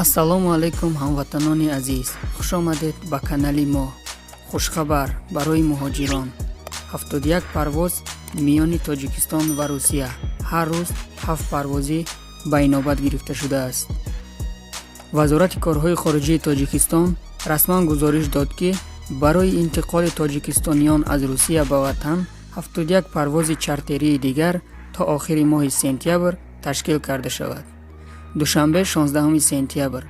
Ассалому алайкум, ҳамватанони азиз, хушомадед ба канали мо. Хушхабар барои муҳоҷирон: 71 парвоз миёни Тоҷикистон ва Русия, ҳар рӯз ҳафт парвозӣ ба инобат гирифта шудааст. Вазорати корҳои хориҷии Тоҷикистон расман гузориш дод, ки барои интиқоли тоҷикистониён аз Русия ба ватан 71 парвози чартерии дигар то охири моҳи сентябр ташкил карда шавад. Душанбе, 16 сентябр.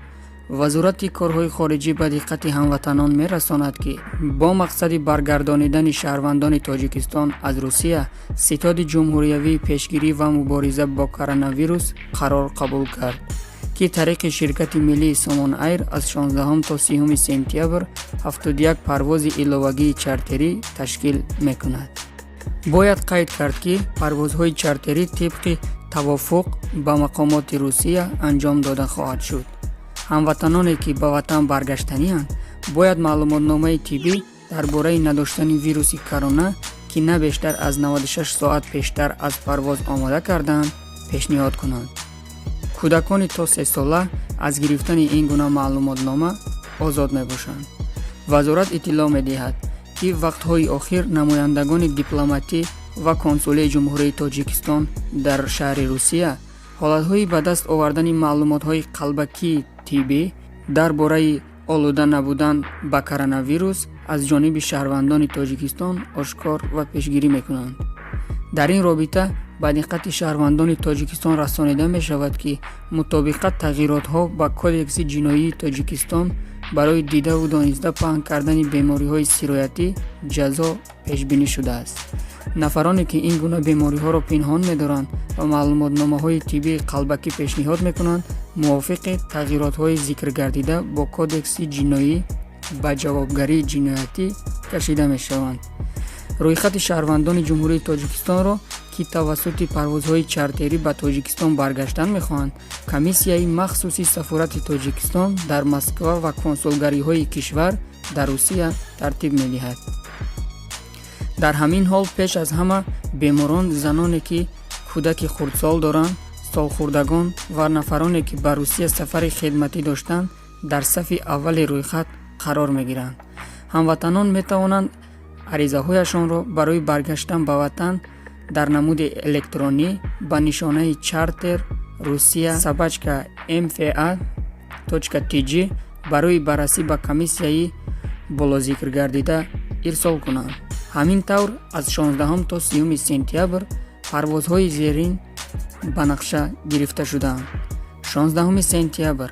Вазорати корҳои хориҷӣ ба диққати ҳамватанон мерасонад, ки бо мақсади баргардонидани шаҳрвандони Тоҷикистон аз Русия Ситоди ҷумҳуриявии пешгирӣ ва мубориза бо коронавирус қарор қабул кард, ки тариқи ширкати миллии Сомон Айр аз 16 то 30 сентябр 71 парвози иловагии чартерӣ ташкил мекунад. Бояд қайд кард, ки парвозҳои чартерӣ тибқи тавофуқ ба мақомоти Русия анҷом дода хоҳад шуд. Ҳамватаноне, ки ба ватан баргаштанианд, бояд маълумотномаи тиббӣ дар бораи надоштани вируси корона, ки на бештар аз 96 соат пештар аз парвоз омода кардаанд, пешниҳод кунанд. Кӯдакони то 3 сола аз гирифтани ин гуна маълумотнома озод мебошанд. Вазорат иттилоъ медиҳад, ки вақтҳои охир намояндагони дипломатӣ ва консулии Ҷумҳурии Тоҷикистон дар шаҳри Русия ҳолатҳои ба даст овардани маълумотҳои қалбакии тиббӣ дар бораи олуда набудан ба коронавирус аз ҷониби шаҳрвандони Тоҷикистон ошкор ва пешгирӣ мекунанд. Дар ин робита ба диққати шаҳрвандони Тоҷикистон расонида мешавад, ки мутобиқа тағйиротҳо ба Кодекси ҷиноии Тоҷикистон барои дидаву дониста паҳн кардани бемориҳои сироятӣ ҷазо пешбинӣ шудааст. Нафароне, ки ин гуна бемориҳоро пинҳон медоранд ва маълумотномаҳои тиббии қалбакӣ пешниҳод мекунанд, мувофиқи тағйиротҳои зикргардида бо Кодекси ҷиноӣ ба ҷавобгарии ҷиноятӣ кашида мешаванд. Рӯйхати шаҳрвандони Ҷумҳурии Тоҷикистонро, ки тавассути парвозҳои чартерӣ ба Тоҷикистон баргаштан мехоҳанд, комиссияи махсуси сафорати Тоҷикистон дар Москва ва консулгариҳои кишвар дар Русия тартиб медиҳад. Дар ҳамин ҳол, пеш аз ҳама беморон, заноне, ки кӯдаки хурдсол доранд, солхӯрдагон ва нафароне, ки ба Русия сафари хидматӣ доштанд, дар сафи аввали рӯйхат қарор мегиранд. Ҳамватанон метавонанд аризаҳояшонро барои баргаштан ба ватан дар намуди электронӣ ба нишонаи charterrusia@mfa tj барои баррасӣ ба комиссияи болозикргардида ирсол кунанд. Ҳамин тавр, аз 16 то 30 сентябр парвозҳои зерин ба нақша гирифта шудаанд: 16 сентябр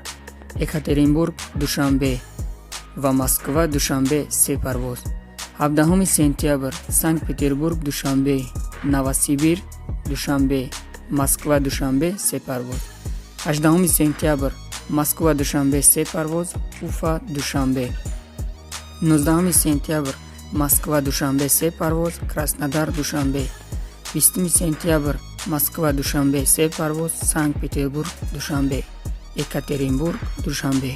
Екатеринбург Душанбе ва Москва Душанбе се парвоз, 17 сентябр Санкт Петербург Душанбе, Новосибир Душанбе, Москва Душанбе се парвоз, 18 сентябр Москва Душанбе се парвоз, Уфа Душанбе, 19 сентябр Москва Душанбе се парвоз, Краснодар Душанбе, 20 сентябр Москва Душанбе се парвоз, Санкт Петербург Душанбе, Екатеринбург Душанбе,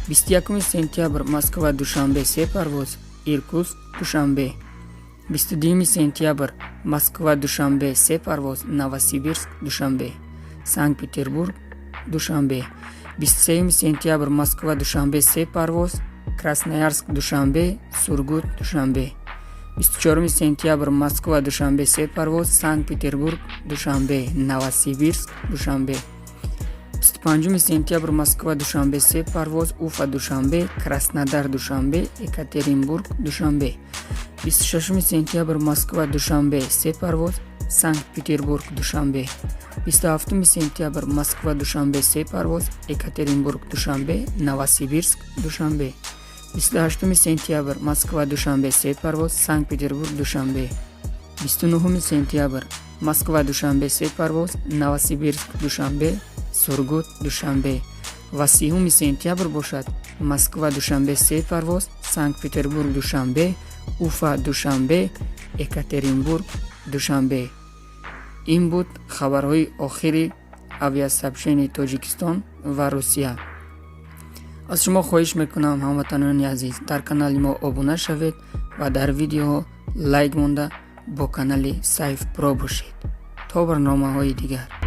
21 сентябр Москва Душанбе се парвоз, Иркутск Душанбе, 22 сентябр Москва Душанбе се парвоз, Новосибирск Душанбе, Санкт Петербург Душанбе, 23 сентябр Москва Душанбе се парвоз, Красноярск Душанбе, Сургут Душанбе, 24 сентябр Москва Душанбе се парвоз, Санкт Петербург Душанбе, Новосибирск Душанбе, 25 сентябр Москва Душанбе се парвоз, Уфа Душанбе, Краснодар Душанбе, Екатеринбург Душанбе, 26 сентябр Москва Душанбе се парвоз, Санкт Петербург Душанбе, 27 сентябр Москва Душанбе се парвоз, Екатеринбург Душанбе, Новосибирск Душанбе, 28 сентябр Москва Душанбе се парвоз, Санкт Петербург Душанбе, 29 сентябр Москва Душанбе се парвоз, Новосибирск Душанбе, Сургут Душанбе ва 30 сентябр бошад Москва Душанбе се парвоз, Санкт Петербург Душанбе, Уфа Душанбе, Екатеринбург Душанбе. Ин буд хабарҳои охири авиасообщении Тоҷикистон ва Русия. Аз шумо хоҳиш мекунам, ҳамватанони азиз, дар канали мо обуна шавед ва дар видеоҳо лайк монда, бо канали Сайф Про бошед. То барномаҳои дигар.